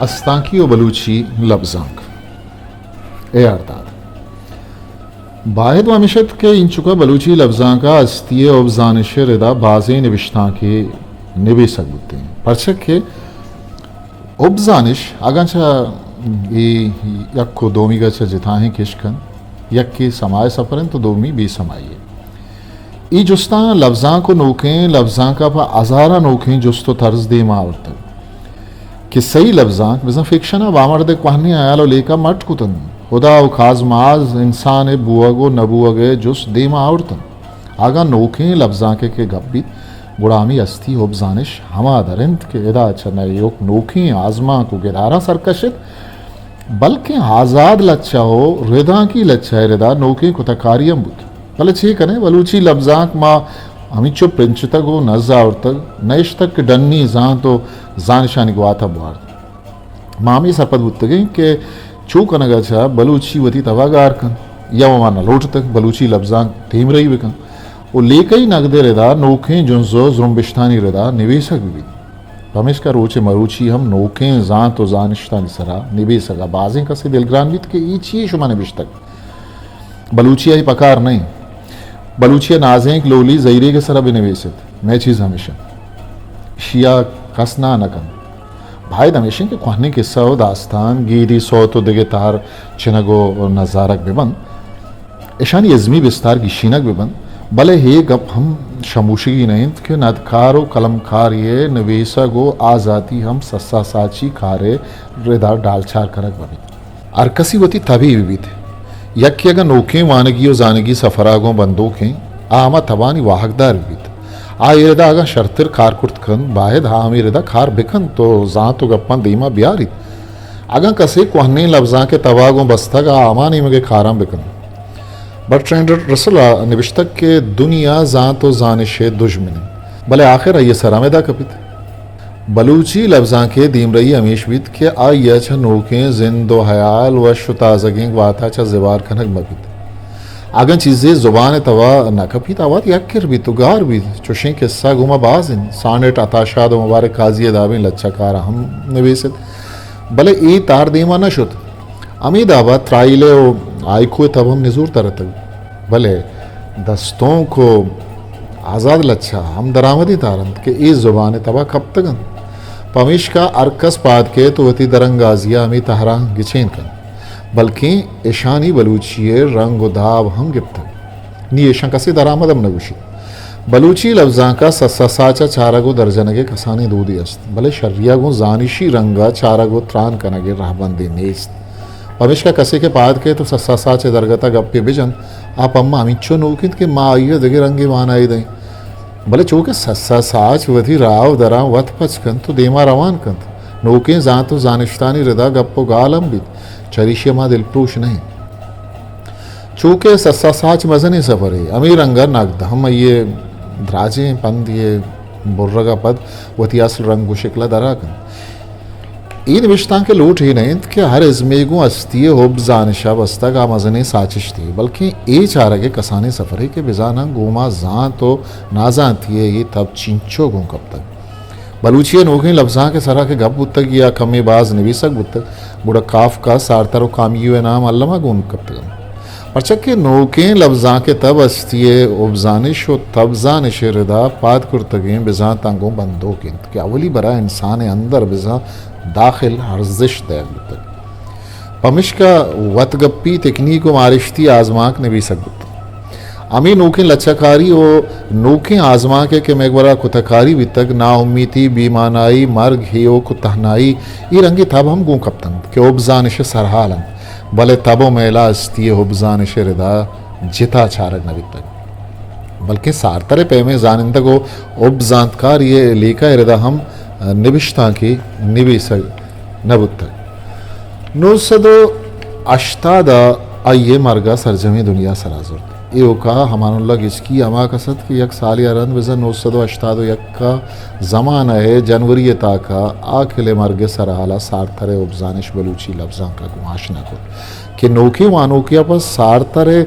استانکی و بلوچی لبزانک۔ اے آر داد۔ باید و ہمیش ات کہ اینچکا بلوچی لبزانک ء ہستی ء ہب زانش ء ردا بازیں نبشتانکے نبیسگ بوتیں، پرچا کہ ہب زانش اگاں چہ اے یک و دومیگ ء چہ جتاہیں کشک انت، یکے سما ء سفر انت و دومی بے سمائی ء۔ اے جستاں لبزانک و نوکیں لبزانک ء پہ ہزاراں نوکیں جست و ترز دیما آورتگ۔ کسہی لبزانک بزاں فکشن ء بامرد ء کوہنیں ہیال و لیکہ مٹ کتنت۔ ہدا و کازماز انسان ء بوہگ و نہ بوہگ ء جست دیما آورتنت۔ اگاں نوکیں لبزانک ء کہ گپ بیت، گڑا ہمے ہستی ہب زانش ہما در انت کہ ادا چہ نہ ایوک نوکیں آزمانک و گداراں سرکش ات، بلکیں آزاد لچہ و ردانکی لچہ ء ردا نوکیں کتہ کاری ہم بوت۔ بلے چے کنیں، بلوچی لبزانک ما ہمینچو پنچتگ و نز آورتگ، نہ اشتگ کہ ڈنی زانت و زانشانی گوات ء بوارت۔ ما ہمے سرپد بوتگیں کہ چو کنگ ء چہ بلوچی وتی تب ء گار کنت۔ یا ما نہ لوٹتگ بلوچی لبزانک دیمرئی بہ کنت و لیکہی نگد ء ردا نوکیں جنز و زرمبشتانی ردا نبیسگ بہ بیت۔ پمیشکا روچ مروچی ہم نوکیں زانت و زانشتانی سرا نبیسگ ء بازیں کسے دلگران بیت کہ اے چی شما نبشتگ؟ بلوچی ء اے پکار نہ انت۔ بلوچی ء نازینک لولی زہیریگ ء سرا بہ نبیسیت۔ مئے چیز ہمیش انت۔ اشی ء کس ناں نہ کنت۔ باید ہمیش انت کہ کوہنیں کسہ و داستان، گیدی سوت و دگہ تہر چنگ و نزارگ بہ بنت۔ اشانی ازمی بستار گیشینگ بہ بنت، بلے اے گپ ہم شموشگی نہ انت کہ ندکار و قلمکاری ء نبیسگ و آ زاتی ہم سسا ساچی کار ء ردا ڈالچار کنگ بہ بیت۔ ہر کسی وتی تبے بہ بیت۔ یکے اگاں نوکیں وانگی و زانگی سفرا گوں بندوکیں، آ ہما تبانی واہگدار بہ بیت۔ آ اے ردا اگاں شرتر کار کرت کنت، باید آ ہمے ردا کار بہ کنت و زانت و گپاں دیما بیاریت۔ اگاں کسے کوہنیں لبزانک ء تبا گوں بستگ، آ ہما نیمگ ء کاراں بہ کنت۔ برٹرینڈ رسل ء نبشتگ کہ دنیا زانت و زانش ء دژمن انت، بلے آخر آئی ء سر ہمدا کپیت۔ بلوچی لبزانک ء دیمرئی ہمیش بیت کہ آئی ء چہ نوکیں زند و ہیال، وش و تازگیں گوات ء چہ زبہر کنگ مہ بیت۔ اگاں چیزے زبان ء تبا نہ کپیت، آ وت یک کر بیت و گار بیت۔ چوشیں کسہ گوں ما باز انت۔ سانٹ عطا شاد و مبارک قاضی ء دابیں لچہ کار ہم نبیست، بلے اے تہر دیما نہ شت۔ ہمے دابا ترائیل ء و ہائیکو ء تب ہم نزور تر اتگ، بلے دستونک و آزاد لچہ ہم درآمدیں تہر انت کہ اے زبان ء تبا کپتگ انت۔ پمیشکا ہر کس پاد کیت و وتی درانگازی ء ہمے تہراں گچین کنت، بلکیں اشانی بلوچی ء رنگ و داب ہم گپتگ۔ نی ایشاں کسے درآمد ہم نہ گوشیت۔ بلوچی لبزانک ء سسا ساچ ء چارگ و درجنگ ء کسانیں دودے است، بلے شری ء گوں زانشی رنگ ء چارگ و تران کنگ ء رہبندے نیست۔ پمیشکا کسے کہ پاد کیت و سسا ساچ ء درگت ء گپے بجنت، آ پما ہمینچو نوک انت کہ ما آئی ء دگہ رنگے مانائے دئیں۔ بلے چو کہ سسا ساچ وتی راہ و دراں وت پچ کنت و دیما روان کنت، نوکیں زانت و زانشتانی ردا گپ و گال ہم بیت، چریشی ء ما دلپروش نہ ایں۔ چو کہ سسا ساچ مزنیں سفرے، ہمے رنگ ء نگد ہم آئی ء دراجیں پندے ء برگ ء پد وتی اصل رنگ و شکل ء درا کنت۔ اے نبشتانک ء لوٹ اے نہ انت کہ ہر ازمے گوں ہستی ء حب زانش ء بستگ آ مزنیں ساچشتے، بلکیں اے چارگ ء کسانیں سفرے کہ بزاناں گوں ما زانت و نازانتی ء اے تب چینچو گون کپتگ۔ بلوچی ء نوکیں لبزانک ء سرا کہ گپ بوتگ یا کمے باز نبیسگ بوتگ، گڑا کافکا، سارتر و کامیو ء نام الما گون کپتگ انت۔ پرچا کہ نوکیں لبزانک ء تب ہستی ء حب زانش و تب زانش ء ردا پاد کرتگیں بزانتاں گوں بندوک انت کہ اولی برا انسان ء اندر بزاں داخل ارزشت دئیگ بوتگ۔ پمشکا وتگپی، تکنیک و مارشتی آزمانک نبیسگ بوت۔ ہمے نوکیں لچہ کاری و نوکیں آزمانک ء کہ مئے گورا کتہ کاری بیتگ، ناامیتی، بے مانائی، مرگ، ہیوک و تہنائی، اے رنگیں تب ہم گون کپتنت کہ حب زانش ء سرحال انت، بلے تب و میلا ہستی ء حب زانش ء ردا جتا چارگ نہ بیتگ، بلکیں سارتر ء پیمیں زانندگ و حب زانتکاری ء لیکہ ء ردا ہم نبشتانکے نبیسگ نہ بوتگ۔ نو سد و ہشتاد ء آئی ء مرگ ء سرجمیں دنیا سرا زرت۔ ایوکا امان اللہ گچکی ہما کس ات کہ یک سالے ء رند بزاں نو سد و ہشتاد و یک ء زمانہ ء جنوری ء تاک ء آکل ء مرگ ء سرحال ء سارتر ء حب زانش بلوچی لبزانک ء گوں آشنا کت کہ نوکیں وانوکے ء پہ سارتر ء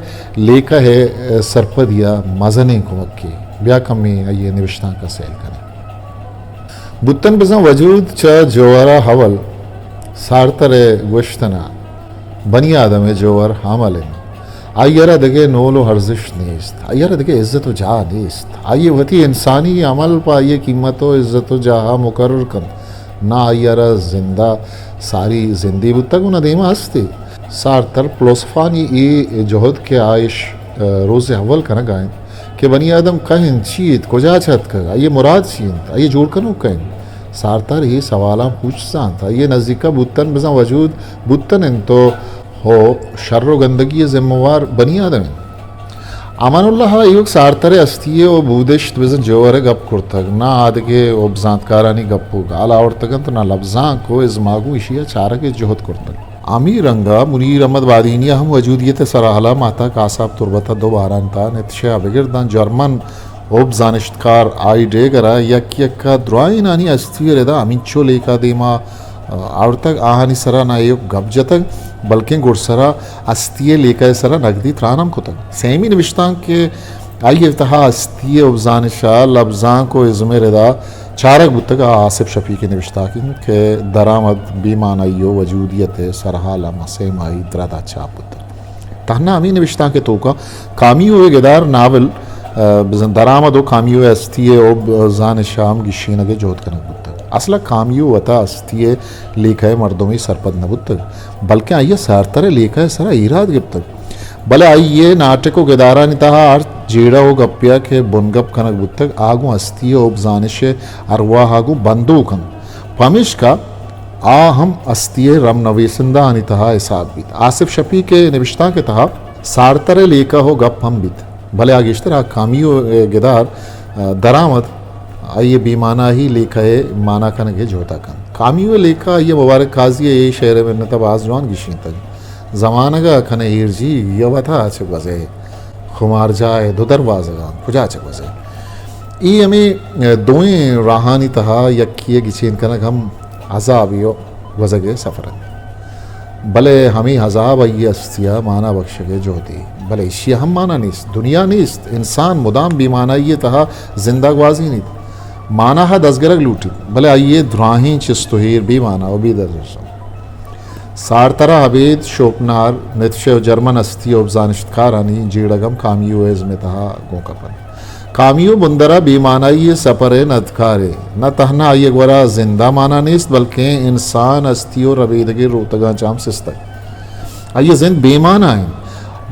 لیکہ ء سرپدی ء مزنیں کمکے۔ بیا کمیں آئی ء نبشتانک ء سیل کنیں۔ بوتن بزاں وجود چہ جوہر ءَ اول۔ سارتر ءِ گوشتن ءَ بنی آدم ءِ جوہر حامل انت۔ آئی ءَ را دگہ نول ءُ ارزشت نیست۔ آئی ءَ را دگہ عزت ءُ جاہ نیست۔ آئی ءَ وتی انسانی عمل پہ آئی ءِ قیمت ءُ عزت ءُ جاہ ءَ مقرر کنت۔ نہ آئی ءَ را زند ءَ ساری زندے بوتگ ءُ نہ دیم ءَ ہستے۔ سارتر فلسفانی اے جہد کہ آ اش، ءَ، روز اول کنگ ءَ انت کہ بنی آدم کئے انت، چی انت، کجا چہ اتکگ، آئی ءِ مراد چی انت، آئی ءِ جوڑ کنوک کئے انت؟ سارتر اے سوالاں پوچ زانت۔ آئی ءِ نزیک ءَ بوتن بزاں وجود بوتن انت ءُ ہو شر ءُ گندگی ءِ ذمہ وار بنی آدم انت۔ امان اللہ ءَ ایوک سارتر ءِ ہستی ءُ بودشت بزاں جوہر ءِ گپ کرتگ، نہ آدگہ ءُ بزانتکارانی گپ ءُ گال آورتگ انت، نہ لبزانک ءُ ازم ءَ گوں ایشی ءِ چارگ ءِ جہد کرتگ۔ ہمے رنگ ءَ منیر احمد بادینی ءَ ہم وجودیت ءِ سرحال ءَ ماہتاک آساپ تربت ءَ دو بارنت ءَ نتشہ ءَ بگر داں جرمن ءُ بزانشتکار ہائیڈیگر ءَ یک یک ءَ درائینانی ہستی ءِ ردا ہمینچو لیکہ دیما آورتگ، آہانی سرا نہ ایوک گپ جتگ، بلکیں گڈسرا ہستی ءِ لیکہ ءِ سرا نگدی تران ہم کتگ۔ سیمی نبشتانک کہ آئی ءِ تہا ہستی ءِ ابزانش ءَ لبزانک ءُ ازم ءِ ردا چارگ بوتگ، آ آصف شفیق ءِ نبشتانک انت کہ درآمد، بے مانائی ءُ وجودیت ءِ سرحال ءَ ماں سیمائی درد ءَ چاپ بوتگ۔ تہنا ہمے نبشتانک ءِ توکا کامیو ءِ گدار ناول، ءَ، بزاں درآمد ءُ کامیو ءِ ہستی ءِ ابزانش ءَ ہم گیشینگ ءِ جہد کنگ بوتگ۔ اصل ءَ کامیو وتا ہستی ءِ لیکہ ءِ مردمے سرپد نہ بوتگ، بلکیں آئی ءَ سارتر ءِ لیکہ ءِ سرا ایراد گپتگ۔ بلے آئی ءِ ناٹک ءُ گدارانی تہا ہر جیڑہ ءُ گپے ءَ کہ بنگپ کنگ بوتگ، آ گوں ہستی ءِ ابزانش ءِ ارواہ ءَ گوں بندوک انت۔ پمیشکا آ ہم ہستی ءِ رم نویسندہانی تہا حساب بیت۔ آصف شفیق ءِ نبشتانک ءِ تہا سارتر ءِ لیکہ ءُ گپ ہم بیت، بلے آ گیشتر آ کامیو ءِ گدار، ءَ، درآمد، آئی ءِ بے مانائی لیکہ ءِ مانا کنگ ءِ جہد ءَ کنت۔ کامیو ءِ لیکہ آئی ءِ مبارک قاضی ءِ اے شعر ءِ منت ءَ باز جوان گیشینتگ: زمانگ ءَ کن ءَ ایرجیگ یا وتا چہ گوزئے، خمار جاہ ءِ دو دروازگاں کجا چہ گوزئے۔ اے ہمے، ءَ، دوئیں راہانی تہا یکے ءِ گچین کنگ ہم عذابے ءُ گوزگ ءِ سفر انت۔ بلے ہمے عذاب آئی ءِ ہستی ءَ مانا بخشگ ءِ جہدے۔ بلے ایشی ءَ ہم مانا نیست، دنیا نیست۔ انسان مدام بے مانائی ءِ تہا زند ءَ گوازینیت۔ مانا ءَ دزگرگ لوٹیت، بلے آئی ءِ دراہیں چست ءُ ایر بے مانا ءُ بے درز انت۔ سارتر ءَ ابید شوپنہار، نیتشے ءُ جرمن ہستی ءُ بزانشتکارانی جیڑگ ہم کامیو ءِ ازم ءِ تہا گون کپ انت۔ کامیو بندر ءَ بے مانائی ءِ سپر ءِ ندکارے۔ نہ تہنا آئی ءِ گورا زند ءَ مانا نیست، بلکیں انسان ہستی ءُ ربیدگ ءِ روتگاں چہ ہم سستگ۔ آئی ءِ زند بے مانا انت۔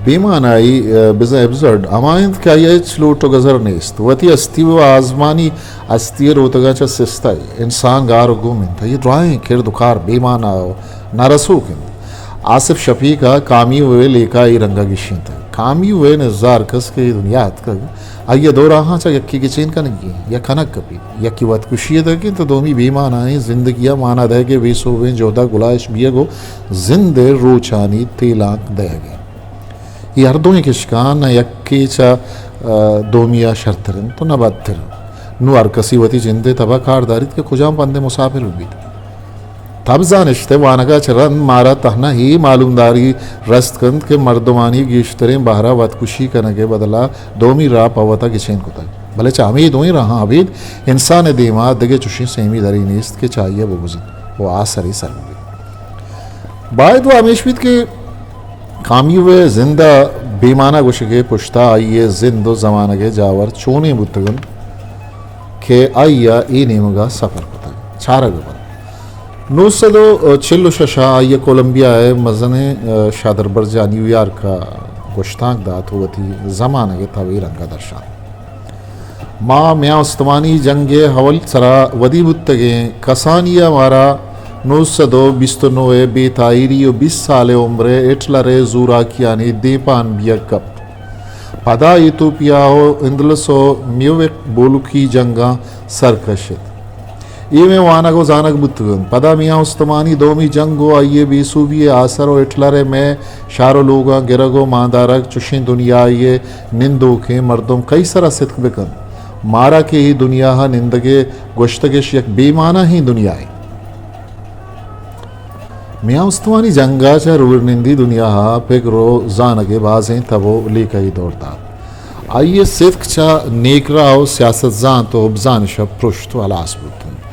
بے مانائی، ءَ، بزاں ابسرڈ ہما انت کہ آئی ءَ ہچ لوٹ ءُ گزر نیست۔ وتی ہستی ءُ آزمانی ہستی ءِ روتگاں چہ سستگ۔ انسان گار ءُ گم انت۔ آئی ءِ دراہیں کرد ءُ کار بے مانا ءُ نہ رسوک انت۔ آصف شفیق ءَ کامیو ءِ لیکہ ءَ اے رنگ ءَ گیشینتگ: کامیو ءِ نزا ہرکس کہ اے دنیا ءَ اتکگ، آئی ءَ دو راہاں چہ یکے گچین کنگی انت یا کنگ کپیت۔ یکے وتکشی ءِ دئیگ انت ءُ دومی بے مانائیں زندگی ءَ مانا دئیگ ءِ بے سوبیں جہد ءَ گلائیش بیگ ءُ زند ءِ روچانی تیلانک دئیگ انت۔ اے ہر دوئیں کشکاں نہ یکے چہ، ءَ، دومی ءَ شرتر انت ءُ نہ بدتر۔ نوں ہرکسی وتی جند ءِ تب ءَ کار داریت کہ کجام پند ءِ مساپر بہ بیت۔ تب زانشت ءِ وانگ ءَ چہ رند مارا تہنا اے معلومداری رست کنت کہ مردمانی گیشتریں بہرہ وتکشی کنگ ءِ بدل ءَ دومی راہ پہ وت ءَ گچین کتگ، بلے چہ ہمے دوئیں راہاں ابید انسان ءِ دیم ءَ دگہ چشیں سیمی درے نیست کہ چہ آئی ءَ بگوزیت ءُ آ سرے سر بہ بیت۔ باید وَ ہمیش بیت کہ کامیو ءِ زند ءِ بے مانا گوشگ ءِ پشت ءَ آئی ءِ زند ءُ زمانگ ءِ جاور چونیں بوتگ انت کہ آئی ءَ اے نیمگ ءَ سفر کتگ، چارگ ءَ بنت۔ نو سد ءُ چل ءُ شش ءَ آئی ءَ کولمبیا ءِ مزنیں، ءَ، شادربرج ءَ نیویارک ءَ گوشتانک دات ءُ وتی زمانگ ءِ تب اے رنگ ءَ درشانت: ما میان استمانی جنگ ءِ اول سرا ودی بوتگیں کسانی ءَ مارا نو سد ءُ بیست ءُ نو ءِ بے تاہیری ءُ بیست سال ءِ عمر ءِ ہٹلر ءِ زوراکیانی دیمپان بیگ کپت۔ پدا ایتوپیا ءُ اندلس ءُ میوک بولکی جنگاں سر کشت۔ اے مئے وانگ ءُ زانگ بوتگ انت۔ پدا میان استمانی دومی جنگ ءُ آئی ءِ بے سوبی ءِ آسر ءُ ہٹلر ءِ مئے شہر ءُ لوگاں گرگ ءُ ماندارگ چشیں دنیائی ءِ نندوکیں مردم کئی سرا ستک بہ کنت؟ مارا کہ اے دنیا ءَ نندگ ءِ گوشتگش یک بے مانائیں دنیائے۔ میان استمانی جنگ ءَ چہ روگنندی دنیا ءَ پگر ءُ زانگ ءِ بازیں تب ءُ لیکہی دور دات۔ آئی ءِ ستک چہ نیکراہ ءُ سیاست زانت ءُ ہبزانش ءَ پرشت ءُ ہلاس بوت انت۔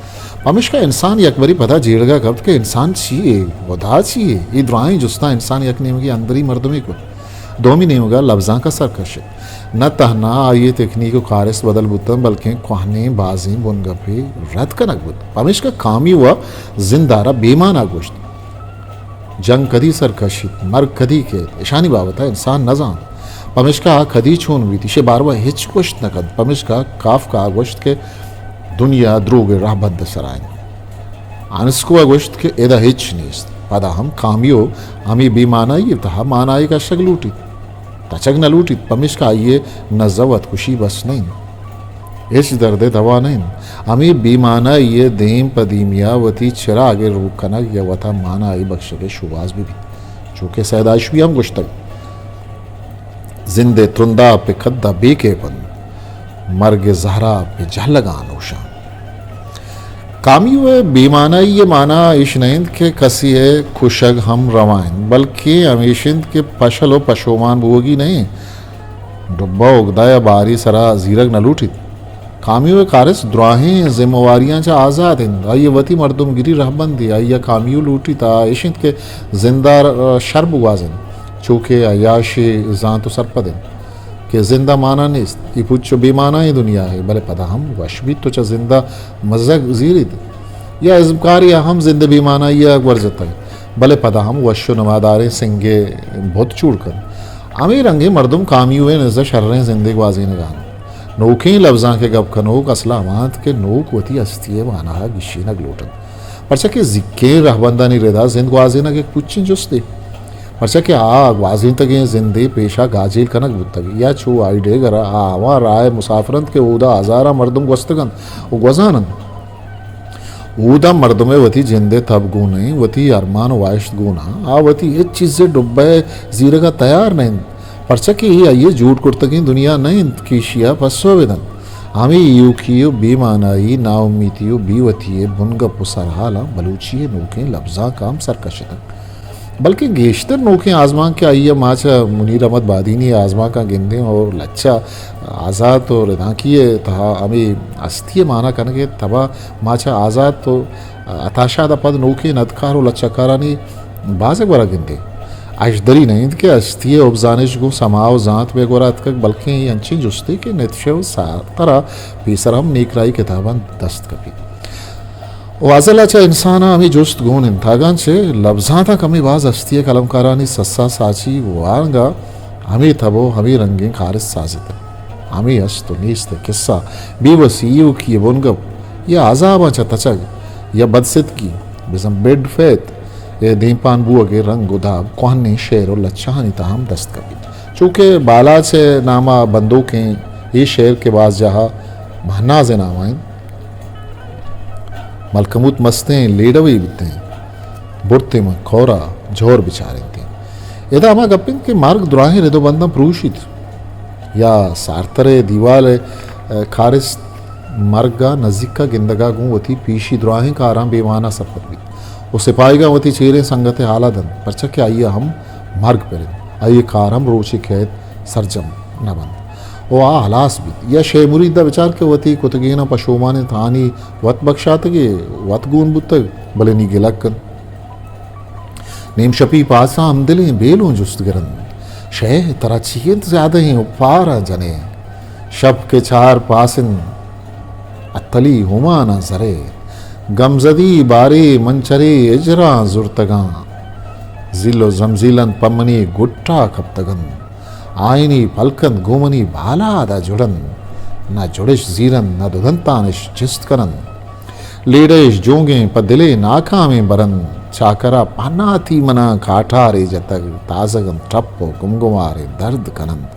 پمیشکا انسان یک بری پدا جیڑگا کپت کہ انسان چی یے؟ ہدا چی یے؟ اے دراہیں جستاں انسان یک نیمگے اندری مردمے کت، دومی نیمگا لبزانکا سر کشت۔ نہ تہنا آئی ءِ تکنیک و کارست بدل بوتن، بلکیں کوہنیں بازیں بنگپے رد کنگ بوت۔ پمیشکا کامیو ءَ زندارا بے مانا گوشت۔ جنگ کدی سر کشیت، مرگ کدی کیت، اشانی بابت ءَ انسان نہ زانت۔ پمیشکا آ کدی چون بیت، ایشی باروا ہچ گوشت نہ کنت۔ پمیشکا کافکا گوشت کہ دنیا دروگ ءِ رہبند ءِ سرا انت۔ آنسکو ءَ گوشت کہ ادا ہچ نیست۔ پدا ہم کامیو ہمے بے مانائی ءِ تہا مانائے کشگ لوٹیت، تچگ نہ لوٹیت، پمیشکا آئی ءِ نزا وتکشی بس نہ انت۔ ہچ درد ءِ دوا نہ انت۔ ہمے بے مانائی ءِ دیم پہ دیمیا وتی چراگ ءِ روک کنگ یا وتا مانائے بخشگ ءِ شوہاز بہ بیت۔ چو کہ سید آشوبی ہم گوشتگ، زند ءِ ترنداپ پہ کدا بے کیپ انت، مرگ ءِ زہراپ پہ جہلگاں نوشاں۔ کامیو ءِ بے مانائی ءِ مانا ایش نہ انت کہ کسے ءِ کشگ ہم روا انت، بلکیں ہمیش انت کہ پشل و پشومان بوگی نہ انت۔ ڈبہ و اگدہ ءِ باری سرا زیرگ نہ لوٹیت۔ کامیو ءِ کارست دراہیں ذمہ واریاں چہ آزات انت۔ آئی ءِ وتی مردمگری رہبندے، آئی ءَ کامیو لوٹیت، آ ایش انت کہ زند ءَ شر بگوازینت، چو کہ عیاشے زانت و سرپد انت کہ زند ءَ مانا نیست۔ اے پچ و بے مانائیں دنیاہے، بلے پدا ہم وش بیت تو چہ زند ءَ مزگ زیریت۔ یا ازمکارے ءَ ہم زند ءِ بے مانائی ءَ گور جتگ، بلے پدا ہم وش و نماداریں سنگے بت جوڑ کنت۔ ہمے رنگیں مردم کامیو ءِ نزا شریں زندے گوازینگ ءَ انت۔ نوکیں لبزانک ءِ گپ کنوک اسل ءَ ہما انت کہ نوک وتی ہستی ءِ مانا ءَ گیشینگ لوٹ انت۔ پرچا کہ زیکیں رہبندانی ردا زند گوازینگ یک پچیں جستے۔ پرچا کہ آ گوازینتگیں زندے پیشا گاجیل کنگ بوتگ یا چو ہائیڈیگر ءَ آ ہما راہ ءِ مسافر انت کہ اودا ہزاراں مردم گوستگ انت و گوزان انت۔ اودا مردم ءِ وتی جند ءِ تب گون انت، وتی ارمان و واہشت گون انت۔ آ وتی ہچ چیزے ڈبہ ءِ زیرگ ءَ تیار نہ انت، پرچا کہ اے آئی ءِ جوڑ کرتگیں دنیا نہ انت کہ ایشی ءَ پسو بدنت۔ ہمے ایوکی و بے مانائی، ناامیتی و بے وتی ءِ بنگپ و سرحالاں بلوچی ءِ نوکیں لبزانک ءَ ہم سر کشتگ۔ بلکیں گیشتر نوکیں آزمانک کہ آئی ءَ ما چہ منیر احمد بادینی ءِ آزمانکاں گندیں اور لچہ آزات و ردانکی ءِ تہا ہمے ہستی ءِ مانا کنگ ءِ تبا ما چہ آزات و عطا شاد ءَ پد نوکیں ندکار و لچہ کارانی بازگ ورا گندیں۔ اژدری نہ انت کہ ہستی ءِ ہبزانش گوں سما و زانت بہ گورا اتکگ، بلکیں اے انچیں جستے کہ نیتشے و سارتر ءَ پیسر ہم نیکراہی کتاباں دست کپیت۔ و ازل ءَ چہ انسان ءَ ہمے جست گون انت، اگاں چہ لبزانتاں کمے باز ہستی ءِ قلمکارانی سسا ساچی وانگ ءَ ہمے تب و ہمے رنگیں کارست سازتگ۔ ہمے ہست و نیست ءِ قصہ، بے وسی، ایوکی ءِ بنگپ یا عذاباں چہ تچگ یا بدستکی، بزاں بیڈ فیتھ ءِ دیمپان بوگ ءِ رنگ و داب کوہنیں شعر و لچہانی تہا ہم دست کپیت۔ چو کہ بالاچ ءِ نام ءَ بندوکیں اے شعر کہ باز جاہ ءَ مہناز ءِ نام ءَ انت، ملکموت مستیں لیڈوے بیتیں، برتیں من کورا جور بچارینتیں۔ ادا ہما گپ انت کہ مرگ دراہیں رد و بنداں پروشیت یا سارتر ءِ دیوال ءِ کارست مرگ ءَ نزیک ءَ گندگ ءَ گوں وتی پیشی دراہیں کاراں بے مانا سرپد بیت و سپاہیگاں وتی چیریں سنگت ءِ حال ءَ دنت، پرچا کہ آئی ءَ ہم مرگ پر انت، آئی ءِ کار ہم روچے کئیت سرجم نہ بنت و آ ہلاس بیت۔ یا شے مرید ءَ بچار کہ وتی کتگیناں پشومان انت، آنی وت بکشاتگے، وت گون بوتگ، بلے نی گلگ کنت۔ نیم شپی پاساں ہمدلیں بیلوں جست گرنت، شے ترا چی انت زیادہیں اوپاراں جنے؟ شپ کہ چار پاس انت، اتلی ہماناں زرے، گمزدی بارے من چرے ہجراں زرتگاں، زیل و زمزیل انت پہ منی گٹا کپتگ انت۔ آئینی پلک انت گوں منی بالاد ءَ جڑ انت، نہ جڑش زیر انت، نہ ددنتانش چست کن انت۔ لیڑہ اش جونگیں پہ دلے ناکامیں بر انت، چاکر ءَ پہناتی من ءَ کاٹارے جتگ، تازگ انت ٹپ و گمگماریں درد کن انت،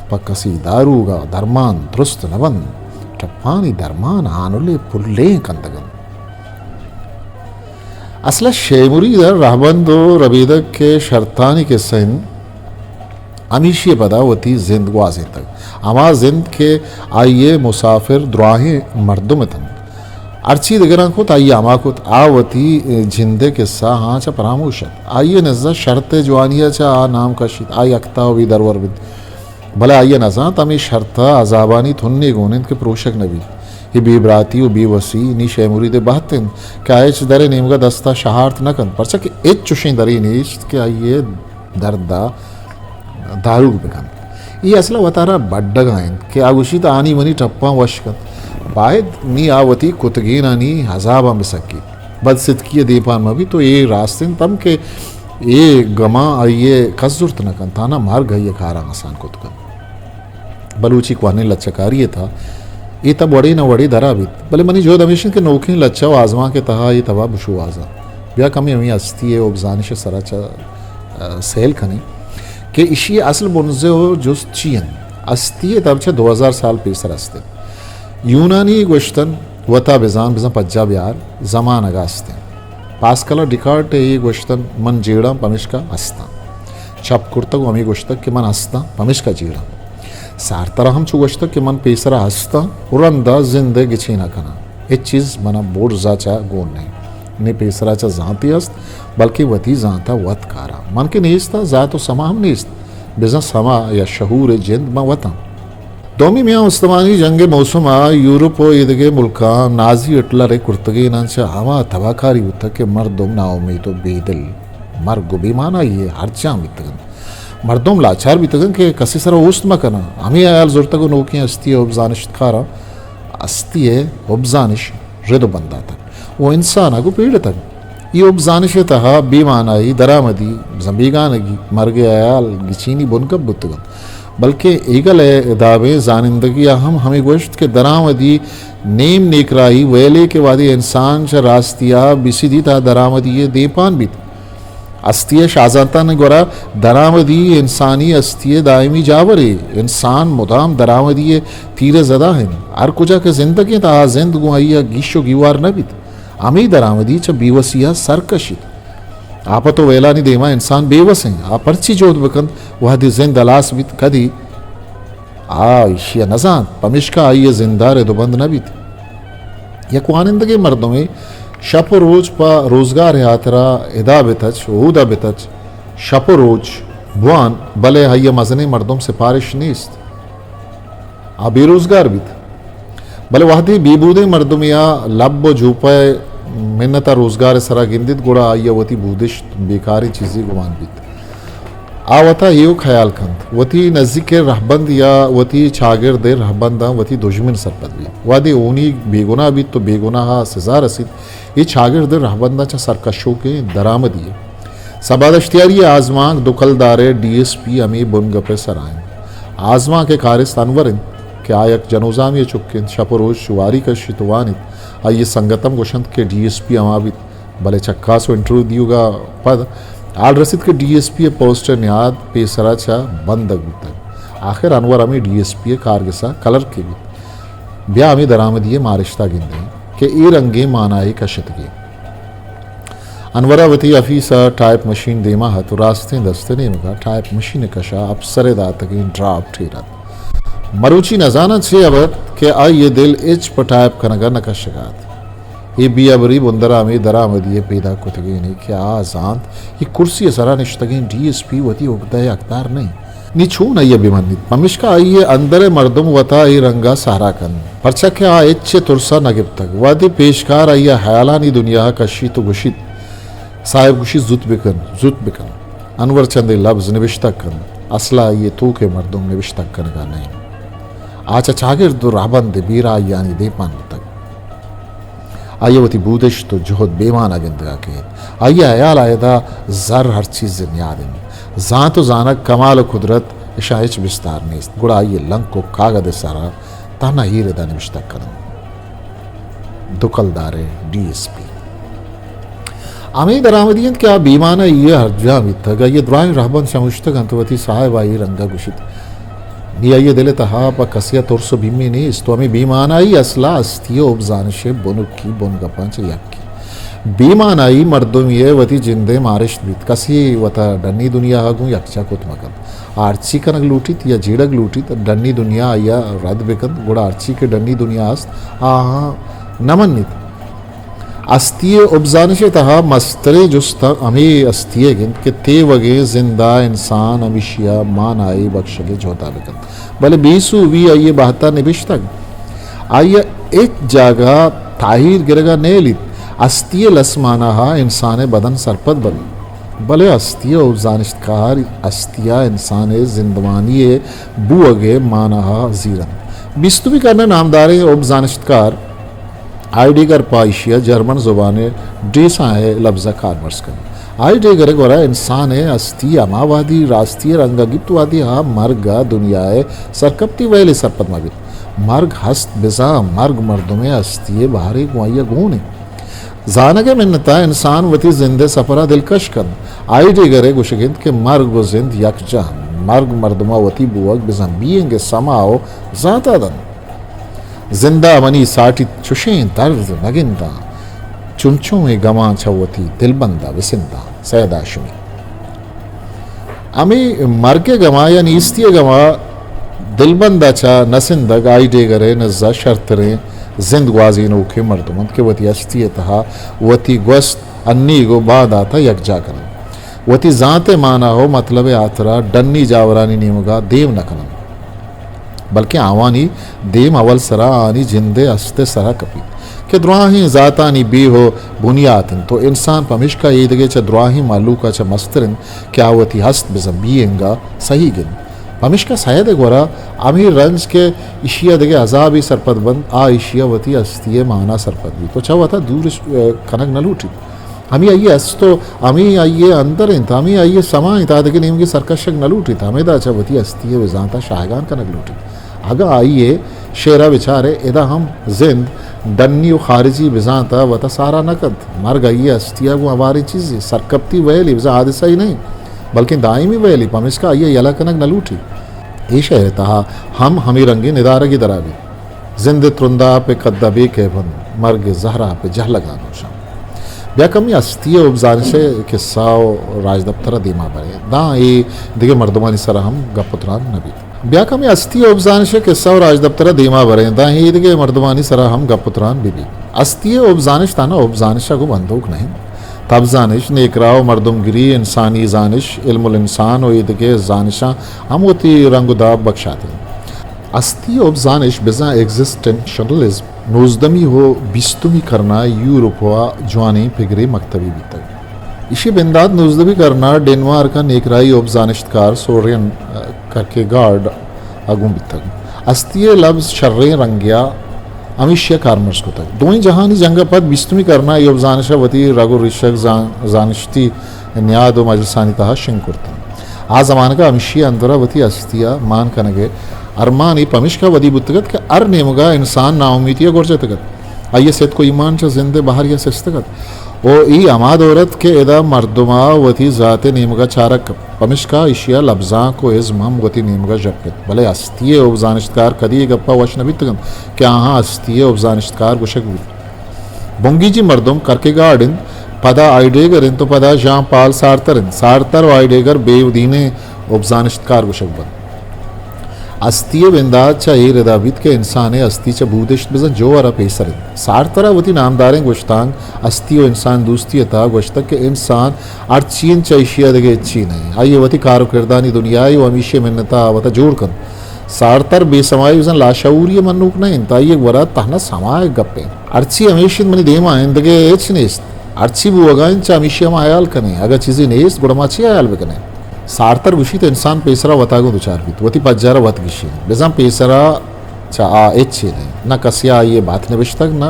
پہ کسی داروگ ءَ درمان درست نہ بنت، ٹپانی درمان ہانل ءِ پلیں کندگ انت۔ اصل ءَ شے مرید ءِ رہبند و ربیدگ کہ شرتانی قصہ انت، ہمیشی ءَ پدا وتی زند گوازینتگ۔ ہما زند کہ آئی ءِ مسافر دراہیں مردم اتنت۔ ہرچی دگراں کت، آئی ءَ ہما کت۔ آ وتی جند ءِ قصہ ہاں چہ پراموش ات۔ آئی ءِ نزا شرط ءِ جوانی ءَ چہ آ نام کشیت، آ یکتا و بے درور بیت۔ بلے آئی ءَ نزانت ہمے شرط ءَ عذابانی تھنے گون انت کہ پروشگ نہ بیت۔ اے بے براتی و بے وسی نی شے مرید ءِ بہت انت کہ آ ہچ درے نیمگا دستا شہارت نہ کنت، پرچا کہ ہچ چوشیں درے نیست کہ آئی ءِ دردا داروگ بہ کنت۔ اے اصلا وتارا بڈگا انت کہ آ گوشیت آنی منی ٹپاں وش کنت۔ باید نی آ وتی کتگینانی عذاباں بہ سکیت، بد ستکی ءِ دیمپان مہ بیت۔ تو اے راست انت ہم کہ اے گماں آئی ءَ کس زرت نہ کنت، تانا مرگ آئی ءِ کاراں آسان کت کنت۔ بلوچی کوہنیں لچہ کاری ءِ تہا اے تب وڑے نہ وڑے درا بیت، بلے منی جہد ہمیش انت کہ نوکیں لچہ و آزمانک ءِ تہا اے تبا بشوہازاں۔ بیا کمے ہمے ہستی ءِ ہبزانش ءِ سرا چہ، ءَ، سیل کنیں کہ ایشی ءِ اصل بنزہ و جست چی انت؟ ہستی ءِ تب چہ دو ہزار سال پیسر است انت۔ یونانی گوشتن، وتا بزان، بزاں پجا بیار، زمانگ ءَ است انت۔ پاسکل ءَ ڈیکارٹ ءِ اے گوشتن، من جیڑاں پمشکا ہستاں۔ چپ کرتگ و ہمے گوشتگ کہ من ہستاں پمشکا جیڑاں۔ سارتر ءَ ہم چو گوشتگ کہ من پیسرا ہستاں و رندا زند ءِ گچین ءَ کناں۔ ہچ چیز منا برز ءَ چہ گون نہ انت۔ نی پیسرا چہ زانتے است، بلکیں وتی زانت ءَ وت کاراں۔ من کہ نیستاں، زانت و سما ہم نیست۔ بزاں سما یا شعور ءِ جند من وتاں۔ دومی میان استمانی جنگ ءِ موسم ءَ یورپ و ایدگہ ملکاں نازی ہٹلر ءِ کرتگیناں چہ ہما تباہکاری بوتگ کہ مردم ناامیت و بے دل، مرگ و بے مانائی ءِ ہرجان بیتگ انت۔ مردم لاچار بیتگ انت کہ کسی سرا اوست مہ کناں۔ ہمے ہیال زرتگ و نوکیں ہستی ءِ ہبزانشتکاراں ہستی ءِ ہبزانش رد و بند داتگ و انسان ءَ گوں پیڑتگ۔ اے ہبزانش ءِ تہا بے مانائی، درآمدی، بزاں بیگانگی، مرگ ءِ ہیال گچینی بنگپ بوتگ انت۔ بلکیں ہیگل ءِ دابیں زانندگی ءَ ہم ہمے گوشت کہ درآمدی نیم نیکراہی ویلے کہ وہدے انسان چہ راستی ءَ بسدیت، آ درآمدی ءِ دیمپان بیت۔ ہستی ءِ شاہزانتانی گورا درآمدی انسانی ہستی ءِ دائمی جاورے۔ انسان مدام درآمدی ءِ تیر ءِ زدا انت۔ ہر کجا کہ زندگ انت، آ زند گوں آئی ءَ گیش و گیوار نہ بیت۔ ہمے درآمدی چہ بیوسی ءَ سر کشیت۔ آپت و ویلانی دیما انسان بیوس انت۔ آ پرچی جہد بکنت، وہدے زند ہلاس بیت، کدی آ ایشی ءَ نزانت، پمیشکا آئی ءِ زند ءَ رد و بند نہ بیت۔ یک وانندگیں مردمے شپ و روچ پہ روزگار ءِ ہاترا ادا بہ تچ، اودا بہ تچ، شپ و روچ بوان، بلے آئی ءَ مزنیں مردم سپارش نیست۔ آ بے روزگار بیت۔ بلے وہدے بے بودیں مردمے ءَ لب و جوپہ ءِ منت ءَ روزگار ءِ سرا گندیت، گڑا آئی ءَ وتی بودشت بیکاریں چیزے گمان بیت۔ آ وتا ایوک ہیال کنت، وتی نزیک ءِ رہبند یا وتی چاگرد ءِ رہبنداں وتی دژمن سرپد بیت۔ وہدے ہونیگ بے گناہ بیت تو بے گناہ ءَ سزا رسیت، اے چاگرد ءِ رہبنداں چہ سرکشوکیں درآمدی ءِ۔ سبا دشتیاری ءِ آزمانک دو کلدار ءِ ڈی ایس پی ہمے بنگپ ءِ سرا انت۔ آزمانک ءِ کارست انور انت کہ آ یک جنوزامے ءِ چک انت، شپ و روچ واری کشیت و وانیت۔ آئی ءِ سنگت ہم گوشنت کہ ڈی ایس پی ہما بیت، بلے چکاس و انٹرویو دیوگ ءَ پد حال رسیت کہ ڈی ایس پی ءِ پوسٹ ءِ نیاد پیسرا چہ بندگ بوتگ۔ آخر انور ہمے ڈی ایس پی ءِ کارگس ءَ کلرکے بیت۔ بیا ہمے درآمدی ءِ مارشت ءَ گندیں کہ اے رنگیں مانائے کشتگیں۔ انور ءَ وتی آفیس ءَ ٹائپ مشین دیما ات و راستیں دست ءِ نیمگ ءَ ٹائپ مشین ءِ کش ءَ اپسر ءِ داتگیں ڈراپ ٹیر ات۔ مروچی نزاناں چے ابیت کہ آئی ءِ دل ہچ پہ ٹائپ کنگ ءَ نہ کشگ ءَ ات۔ اے بے ہبری بندر ءَ ہمے درآمدی ءِ پیداک کتگیں کہ آ زانت اے کرسی ءِ سرا نشتگیں ڈی ایس پی وتی اگدہ ءِ حقدار نہ انت۔ نی چون آئی ءَ بہ منیت؟ پمیشکا آئی ءِ اندر ءِ مردم وتا اے رنگ ءَ سہرا کنت، پرچا کہ آ ہچ ءِ ترس ءَ نہ گپتگ۔ وہدے پیشکار آئی ءِ ہیالانی دنیا ءَ کشیت و گوشیت، صاحب گوشیت، زوت بکن، زوت بکن۔ انور چندے لبز نبشتگ کنت، اصلا آئی ءِ توک ءِ مردم نبشتگ کنگ ءَ نہ انت۔ آ چہ چاگرد و رہبند ءِ بیرا آئیانی دیمپان بوتگ۔ آئی ءَ وتی بودشت و جہد بے مانا گندگ ءَ کیت۔ آئی ءِ ہیال ءَ ادا زر ہر چیز ءِ نیاد انت۔ زانت و زانگ، کمال و قدرت اشاں ہچ بستار نیست۔ گڑا آئی ءِ لنک و کاگد ءِ سرا تہنا اے ردا نبشتگ کنگ۔ دو کلدار ءِ ڈی ایس پی۔ ہمے درآمدی انت کہ آ بے مانائی ءَ ہرجان بیتگ۔ آئی ءِ درائیں رہبند شموشتگ انت، وتی صاحب ءَ اے رنگ ءَ گوشیت۔ نی آئی ءِ دل ءِ تہا پہ کسے ءَ ترس و بیمے نیست و ہمے بے مانائی اصلا ہستی ءِ ہبزانش ءِ بنکی بنگپاں چہ یکے۔ بے مانائی مردمے ءِ وتی جند ءِ مارشت بیت۔ کسے وتا ڈنی دنیا ءَ گوں یکجا کت مہ کنت۔ آ ہرچی کنگ لوٹیت یا جیڑگ لوٹیت، ڈنی دنیا آئی ءَ رد بہ کنت، گڑا ہرچی کہ ڈنی دنیا است، آہاں نہ منیت۔ ہستی ءِ ہبزانش ءِ تہا مستریں جست ہمے ہستی ئیگ انت کہ تیوگیں زند ءَ انسان ہمیشی ءَ مانائے بکشگ ءِ جہد ءَ بہ کنت۔ بلے بے سوبی آئی ءِ بہت ءَ نبشتگ۔ آئی ءَ ہچ جاگہ تاہیر گرگا نیلیت۔ ہستی ءِ لس مانا ءَ انسان ءِ بدن سرپد بنت، بلے ہستی ءِ اوپ زانشتکار ہستی ءَ انسان ءِ زندمانی ءِ بوگ ءِ مانا ءَ زیرنت۔ بیستمی کرن ءِ نامداریں اوپ زانشتکار ہائیڈیگر پہ ایشی ءَ جرمن زبان ءِ ڈیساں ءِ لبز ءَ کارمرز کنت۔ ہائیڈیگر ءِ گورا انسان ءِ ہستی ہما وہدی راستی ءِ رنگ ءَ گیپت وہدی آ مرگ ءَ دنیا ءِ سرکپتی ویل ءَ سرپد مہ بیت۔ مرگ ہست بزاں مرگ مردم ءِ ہستی ءِ بہرے گوں آئی ءَ گون انت۔ زانگ ءِ منت ءَ انسان وتی زند ءِ سپر ءَ دلکش کنت۔ ہائیڈیگر ءِ گوشگ انت کہ مرگ ءُ زند یکجاہ انت۔ مرگ مردم ءَ وتی بوگ بزاں بینگ ءِ سما ءُ زانت ءَ دنت۔ زند ءَ منی ساٹیت چشیں درد نہ گنداں، چنچو اے گماں چہ وتی دلبند ءَ بسنداں۔ سید ہاشمی۔ ہمے مرگ ءِ گم ءَ یا نیستی ءِ گم ءَ دلبند ءَ چہ نہ سندگ ہائیڈیگر ءِ نز ءَ شرتریں زند گوازینوکیں مردم انت کہ وتی ہستی ءِ تہا وتی گوست، انیگ ءُ باندات ءَ یکجاہ کن انت۔ وتی زانت ءِ مانا ءُ متلب ءِ ہاترا ڈنی جاورانی نیمگ ءَ دیم نہ کن انت، بلکیں آوانی دیم اول سرا آنی جند ءِ ہست ءِ سرا کپیت کہ دراہیں زاتانی بیہ ءُ بنیات انت ءُ انسان پمیشکا ایدگہ چہ دراہیں مہلوک ءَ چہ مستر انت کہ آ وتی ہست بزاں بینگ ءَ سہی گند۔ پمیشکا سید ءِ گورا ہمے رنج کہ ایشی ءَ دگہ عذابے سرپد بنت، آ ایشی ءَ وتی ہستی ءِ مانا سرپد بیت ءُ چہ وتا دور اش-، کنگ نہ لوٹیت۔ ہمے آئی ءِ ہست ءُ ہمے آئی ءِ اندر انت، ہمے آئی ءِ سما انت، آ دگہ نیمگے سرکشگ نہ لوٹیت۔ ہمیدا چہ وتی ہستی ءِ بزانت ءَ شاہگان کنگ لوٹیت۔ اگاں آئی ءِ شعر ءَ بچارئے، ادا ہم زند ڈنی ءُ خارجی بزانت ءَ وتا سارا نہ کنت۔ مرگ آئی ءِ ہستی ءَ گوں ہواریں چیزے، سرکپتی ویلے، بزاں حادثہ ئے نہ انت، بلکیں دائمی ویلے، پمیشکا آئی ءَ یلہ کنگ نہ لوٹیت۔ اے شعر ءِ تہا ہم ہمے رنگیں ندارگے درا بیت۔ زند ءِ ترنداپ ءِ کد ءَ بے کیف انت، مرگ ءِ زہراپ ءِ جہلگاں نوشاں۔ بیا کمے ہستی ءِ اوپزانش ءِ کسہ ءُ راجدپتر ءَ دیما بریں، داں اے دگہ مردمانی سرا ہم گپ ءُ تران نہ بیت۔ بیا کمے ہستی ءِ اوپزانش ءِ کسہ ءُ راجدپتر ءَ دیما بریں، داں اے دگہ مردمانی سرا ہم گپ ءُ تران بہ بیت۔ ہستی ءِ اوپزانش تہنا اوپزانش ءَ گوں بندوک نہ انت۔ تب زانش، نیکراہ ءُ مردمگری، انسانی زانش، علم الانسان ءُ اے دگہ زانشاں ہم وتی رنگ ءُ داب بکشات انت۔ ہستی ءِ اوپزانش بزاں ایگزسٹنشنلزم نوزدہمی ءُ بیستمی کرن ءَ یورپ ءَ جوانیں پگرے مکتبے بیتگ۔ ایشی ءِ بندات نوزدہمی کرن ءَ ڈنمارک ءَ نیکراہی اوپزانشتکار سورین کرکیگارڈ ءَ گون بیتگ۔ ہستی ءِ لبز شریں رنگے ءَ ہمیشی ءَ کارمرز کتگ۔ دوئیں جہانی جنگ ءَ پد بیستمی کرن ءَ اے اوپزانش ءَ وتی رگ ءُ ریشگ زان-، زانشتی نیاد ءُ مجلسانی تہا شنگ کرت انت۔ آ زمانگ ءَ ہمشی ءِ اندر ءَ وتی ہستی ءِ مان کنگ ءِ ارمانے پمیشکا ودی بوتگ ات کہ ہر نیمگ ءَ انسان ناامیتی ءَ گور جتگ ات۔ آئی ءِ ستک ءُ ایمان چہ زند ءِ بہرے ءَ سستگ ات۔ ءُ اے ہما دور ات کہ ادا مردم ءَ وتی ذات ءِ نیمگ ءَ چارگ کپت۔ پمیشکا ایشی ءَ لبزانک ءُ ازم ہم وتی نیمگ ءَ ژپت۔ بلے ہستی ءِ اوپزانشتکار کدی اے گپ ءَ وش نہ بیتگ انت کہ آہاں ہستی ءِ اوپزانشتکار گوشگ بیت۔ بنگیجی مردم کرکیگارڈ انت، پدا ہائیڈیگر انت ءُ پدا ژان پال سارتر انت۔ سارتر ءُ ہائیڈیگر بے دینیں اوپزانشتکار گوشگ بنت۔ ہستی ءِ بندات چہ اے ردا بیت کہ انسان ءِ ہستی چہ بودشت بزاں جوہر ءَ پیسر انت۔ سارتر ءَ وتی نامداریں گوشتانک ہستی ءُ انسان دوستی ءِ تہا گوشتگ کہ انسان ہرچی انت چہ ایشی ءَ دگہ ہچی نہ انت۔ آئی ءِ وتی کار ءُ کردانی دنیائے ءُ ہمیشی ءِ منت ءَ وتا جوڑ کنت۔ سارتر بے سمائی بزاں لاشعوری ءِ منوک نہ انت، آئی ءِ گورا تہنا سما ءِ گپ انت۔ ہرچی ہمیش انت منی دیما انت، دگہ ہچ نیست۔ ہرچی بوگا انت چہ ہمیشی ءَ ما ہیال کنیں، اگاں چیزے نیست گڑا ما چے ہیال بکنیں؟ سارتر گوشیت انسان پیسرا وتا گوں دچار بیت، وتی پجارا وت گیشینیت، بزاں پیسرا چہ آ ہچے نہ انت، نہ کسے ءَ آئی ءِ بات نبشتگ، نہ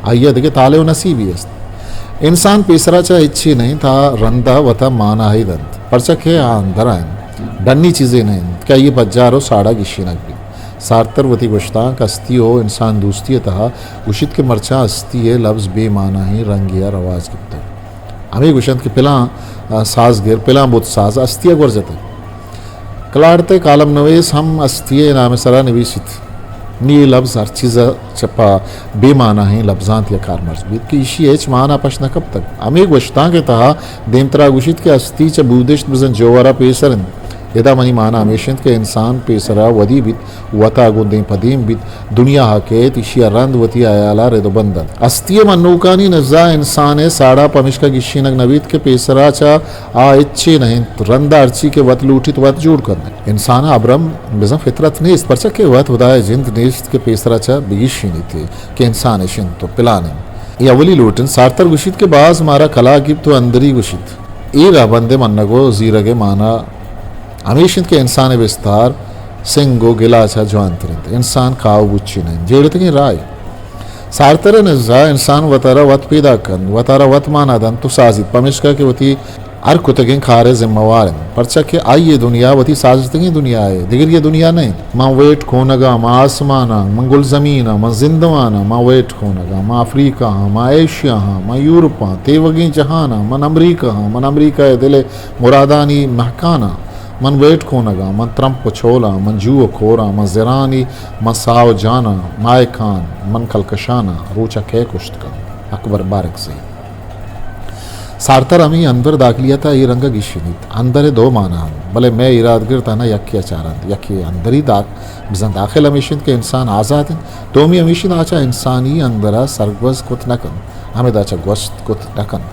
آئی ءَ دگہ طالع ءُ نصیبے است۔ انسان پیسرا چہ ہچے نہ انت، آ رندا وتا مانا ئے دنت، پرچا کہ آ اندرا انت، ڈنی چیزے نہ انت کہ آئی ءِ پجار ءُ ساڑا گیشینگ بیت۔ سارتر وتی گوشتانک ہستی ءُ انسان دوستی ءِ تہا گوشیت کہ مرچاں ہستی ءِ لبز بے مانائیں رنگے ءَ رواج گپتگ۔ ہمے گوشنت کہ پلاں، آ، سازگر، پلاں بت ساز ہستی ءَ گور جتگ۔ کلارت ءِ کالم نویس ہم ہستی ءِ نام ءِ سرا نویسیت۔ نی اے لبز ہر چیز ءَ چہ پہ بے مانائیں لبزانتے ءَ کارمرز بیت کہ ایشی ءِ ہچ مانا پش نہ کپتگ۔ ہمے گوشتانک ءِ تہا دیمترا گوشیت کہ ہستی چہ بودشت بزاں جوہر ءَ پیسر انت۔ ادا منی مانا ہمیش انت کہ انسان پیسرا ودی بیت، وتا گوں دیم پہ دیم بیت، دنیا ء کیت، ایشی ء رند وتی ہیال ء رد و بند انت۔ ہستی ء منوکانی نزا انسان ء ساڑا پمیشکا گیشینگ نہ بیت کہ پیسرا چہ آ ہچے نہ انت، رندا ہرچی کہ وت لوٹیت وت جوڑ کنت۔ انسان ء ابرم بزاں فطرت نیست، پرچا کہ وت ہدائے جند نیست کہ پیسرا چہ بگیشینیت کہ انسان اش انت و پلان انت۔ اے اولی لوٹ انت۔ سارتر گوشیت کہ باز مارا کلاگ گیپت و اندری گوشیت۔ اے رہبند ء منگ و زیرگ ء مانا ہمیش انت کہ انسان ء بستار سنگ و گلا چہ جوانتر انت۔ انسان کاہ و بچی نہ انت، جیڑتگیں راہے۔ سارتر ء نزا انسان وتارا وت پیداک کنت، وتارا وت مانا دنت و سازیت، پمیشکا کہ وتی ہر کتگیں کار ء ذمہ وار انت، پرچا کہ آئی ء دنیا وتی سازتگیں دنیا ء، دگری ء دنیا نہ انت۔ من ویٹ کونگاں، من آسماناں، من گلزمیناں، من زندماناں، من ویٹ کونگاں، من افریقہ آں، من ایشیا آں، من یورپ آں، تیوگیں جہان آں، من امریکہ آں، من امریکہ ء دل ء مرادانی مہکان آں، من ویٹ کونگاں، من ترمپ و چولاں، من جو و کوراں، من زرانی، من ساہ و جاناں، مائے کان، من کلکشاناں، روچ ء کئے کشت کنت؟ اکبر بارکزئی۔ سارتر ہمے اندر داخلیت ء اے رنگ ء گیشینیت۔ اندر ء دو مانا انت، بلے مئے ایرادگر تہنا یکے ء چارنت۔ یکے اندری داخ-، بزاں داخل ہمیش انت کہ انسان آزات انت، دومی ہمیش انت آ چہ انسانی اندر ء سرگوز کت نہ کنت، ہمدا چہ گوست کت نہ کنت۔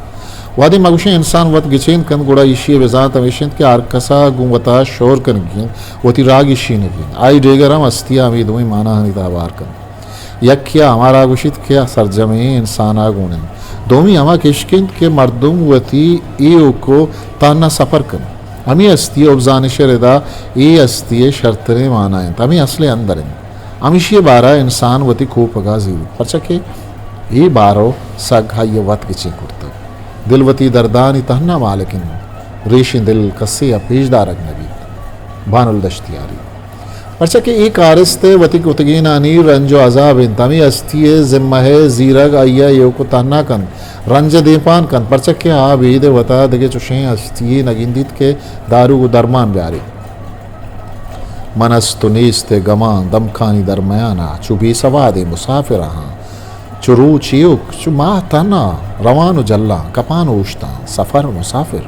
وہدے ما گوشیں انسان وت گچین کنت، گڑا ایشی ء بزانت ہمیش انت کہ ہر کس ء گوں وتا شور کنگی انت، وتی راہ گیشینگی انت۔ آئی ڈیگر ہم ہستی ء ہمے دوئیں ماناہانی تہا بار کنت۔ یکے ء ہما راہ گوشیت کہ سرجمیں انسان ء گون انت، دومی ہما کشک انت کہ مردم وتی ایوک و تہنا سفر کنت۔ ہمے ہستی ء ابزانش ء ردا اے ہستی ء شرتریں مانا انت، ہمے اصل ء اندر انت۔ ہمیشی ء بارہ ء انسان وتی کوپگ ء زیریت، پرچا کہ اے بار و سگ آئی ء وت گچین کرتگ۔ دل وتی دردانی تہنا مالک انت، ریشیں دل کسے ء پیش دارگ نہ بیت۔ بانل دشتیاری۔ پرچا کہ اے کارست ء وتی کتگینانی رنج و عذاب انت، ہمے ہستی ء ذمہ ء زیرگ آئی ء ایوک و تہنا کنت، رنج ء دیمپان کنت، پرچا کہ آ بید ء وتا دگہ چشیں ہستی یے نہ گندیت کہ دارو و درمان بیاریت۔ من است و نیست ء گماں دمکانی درمیان ء، چو بے سوادیں مسافر آں۔ چو روچ ایوک، چو ماہ تہنا، روان و جلاں، کپان و اوشتاں، سفر مسافر۔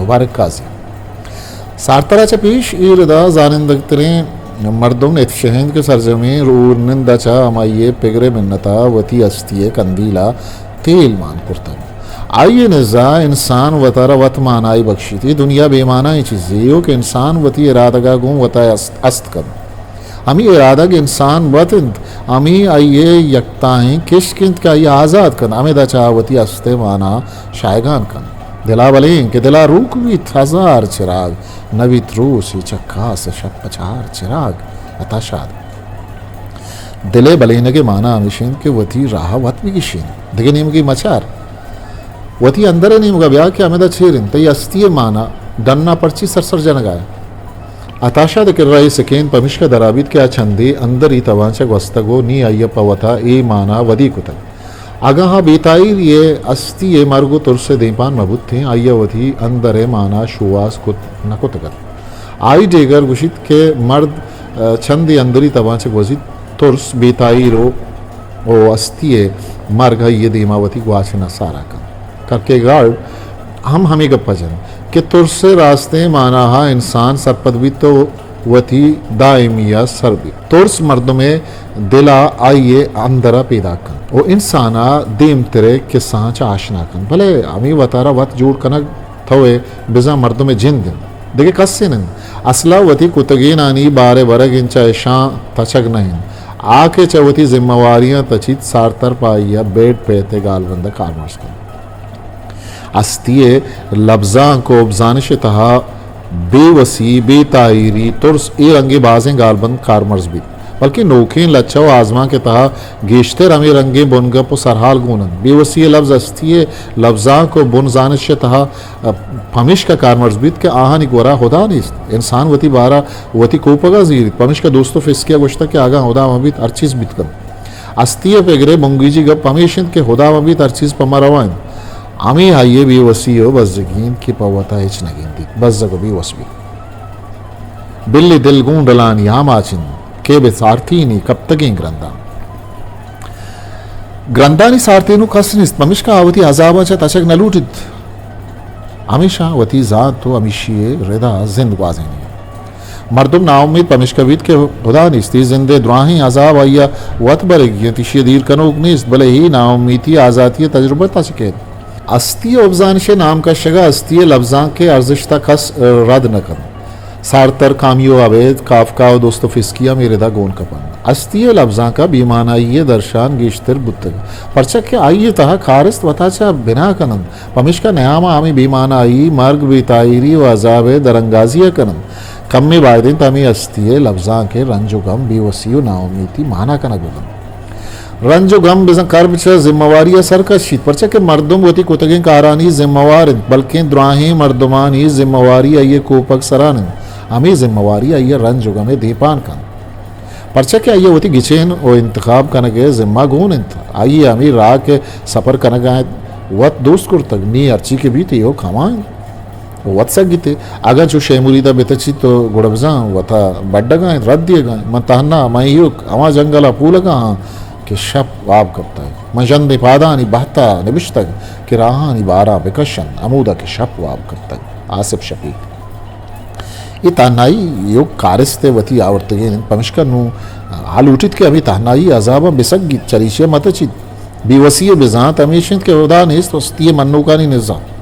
مبارک قاضی۔ سارتر ء چہ پیش اے ردا زانندگ تریں مردم نت شہند کہ سرجمیں رونند ء چہ ہمائی ء پگر ء منت ء وتی ہستی ء کندیل ء تیل مان کرتگ۔ آئی ء نزا انسان وتارا وت مانائی بخشیت۔ اے دنیا بے مانائیں چیزے یو کہ انسان وتی ارادگ ء گوں وت ء است، است کنت۔ ہمے ارادگ انسان وت انت، ہمے آئی ء یکتائیں کشک انت کہ آئی ء آزاد کنت، ہمدا چہ وتی است ء مانا شایگان کنت۔ دلا بلیں کہ دلا روک بیت ہزار چراگ، نہ بیت روچے چکاس ء شپ ء چار چراگ۔ عطا شاد۔ دل ء بلینگ ء مانا ہمیش انت کہ وتی راہ ء وت بگیشین، دگہ نیمگے مچار۔ وتی اندر ء نیمگ ء بیا کہ ہمدا چیر انت، تئی ہستی ء مانا ڈن ء پرچی سرسر جنگ ء ئے؟ عطا شاد ء کرا اے سکین پمیشکا درا بیت کہ آ چندے اندری تبانچہ گوستگ و نی آئی ء پہ وتا اے مانا ودی کتگ۔ اگاں آ بے تاہیری ء ہستی ء مرگ و ترس ء دیمپان مہ بوتیں، آئی ء وتی اندر ء مانا شوہاز کت نہ کتگ ات۔ آئی ڈیگر گوشیت کہ مرد، ء، چندے اندری تبانچہ گوزیت، ترس، بے تاہیر و، و ہستی ء مرگ آئی ء دیما وتی گواچن ء سارا کنت۔ کرکیگارڈ ہم ہمے گپ ء جنت کہ ترس ء راستیں مانا ء انسان سرپد بیت و وتی دائمی ء سر بیت۔ ترس مردم ء دل ء آئی ء اندر ء پیداک کنت و انسان ء دیمتر ء کسہاں چہ آشنا کنت، بلے ہمے وتارا وت جوڑ کنگ تو ء بزاں مردم ء جند انت، دگہ کس ء نہ انت۔ اسل ء وتی کتگینانی بار ء برگ انت، چہ اشاں تچگ نہ انت۔ آ کہ چہ وتی ذمہ واریاں تچیت، سارتر پہ آئی ء بیڈ پیت ء گالبند ء کارمرز کنت۔ ہستی ء لبزانک و بزانش ء تہا بے وسی، بے تاہیری، ترس، اے رنگیں بازیں گالبند کارمرز بیت، بلکیں نوکیں لچہ و آزمانک ء تہا گیشتر ہمے رنگیں بنگپ و سرحال گون انت۔ بے وسی ء لبز ہستی ء لبزانک و بن زانش ء تہا پمیشکا کارمرز بیت کہ آہانی گورا ہدا نیست۔ انسان وتی بارا وتی کوپگا زیریت۔ پمیشکا دوستوفسکی ء گوشتگ کہ اگاں ہدا مہ بیت، ہر چیز بیت کنت۔ ہستی ء پگر ء بنگیجی گپ ہمیش انت کہ ہدا مہ بیت، ہر چیز پہ ما روا انت۔ ہمے آئی ء بے وسی و بزگی انت کہ پہ وتا ہچ نہ گندیت، بزگ و بے وس بیت۔ بلی دل گوں ڈلانی آماچ انت، کہ بہ سارتینی کپتگیں گرنداں۔ گرندانی سارتینو کس نیست، پمیشکا آ وتی عذاباں چہ تچگ نہ لوٹیت۔ ہمیشاں وتی زانت و ہمیشی ء ردا زند گوازینی۔ مردم ناامیت پمیشکا بیت کہ ہدا نیست، اے زند ءِ دراہیں عذاب آئی ءَ وت برگی انت، ایشی ءَ دیر کنوک نیست، بلے اے ناامیتی آزاتی ءِ تجربہ ءَ چہ کیت؟ ہستی ءِ بزانش ءِ نام کشگ ءَ ہستی ءِ لبزانک ءِ ارزشت ءَ کس رد نہ کنت۔ سارتر، کامیو ابید، کافکا ءُ دوستوفسکی ہم اے رد ءَ گون کپنت۔ ہستی ءِ لبزانک ءَ بے مانائی ءِ درشان گیشتر بوتگ، پرچا کہ آئی ءِ تہا کارست وتا چہ بنا کن انت۔ پمیشکا نیام ءَ ہمے بے مانائی، مرگ، بے تاہیری ءُ عذاب ءِ درانگازی ءَ کن انت۔ کمے باید انت ہمے ہستی ءِ لبزانک ءِ رنج ءُ گم، بے وسی ءُ ناامیتی مانا کنگ بہ بنت۔ رنج ءُ گم بزاں کرب چہ ذمہ واری ءَ سر کشیت، پرچا کہ مردم وتی کتگیں کارانی ذمہ وار انت، بلکیں دراہیں مردمانی ذمہ واری آئی ءِ کوپگ سران انت۔ ہمے ذمہ واری آئی ءَ رنج ءُ گم ءِ دیمپان کنت۔ پرچا کہ آئی ءَ وتی گچین ءُ انتخاب کنگ ءِ ذمہ گون انت۔ آئی ءَ ہمے راہ کہ سپر کنگ ءَ انت، وت دوست کرتگ، نی ہرچی کہ بیت، ایوک ہما انت۔ وت سگیت ئے۔ اگاں چو شے مرید ءَ بہ تچیت تو گڑا بزاں وتا بڈگ ءَ انت، رد دیگ ءَ انت۔ من تہنا، من ایوک ہما جنگل ءَ پولگ ءَ آں کہ شپ واب کپتگ۔ من ژندیں پادانی بہت ءَ نبشتگ کہ راہانی باراں بہ کشنت، ہمودا کہ شپ واب کپتگ۔ آصف شفیق۔ اے تہنائی ایوک کارست ءِ وتی آورتگیں انت، پمشکا نوں آ لوٹیت کہ ہمے تہنائی ءِ عذاباں بہ سگیت، چریشی ءَ مہ تچیت۔ بے وسی ءِ بزانت ہمیش انت کہ ہدا نیست، ہستی ءِ منوکانی نزانت۔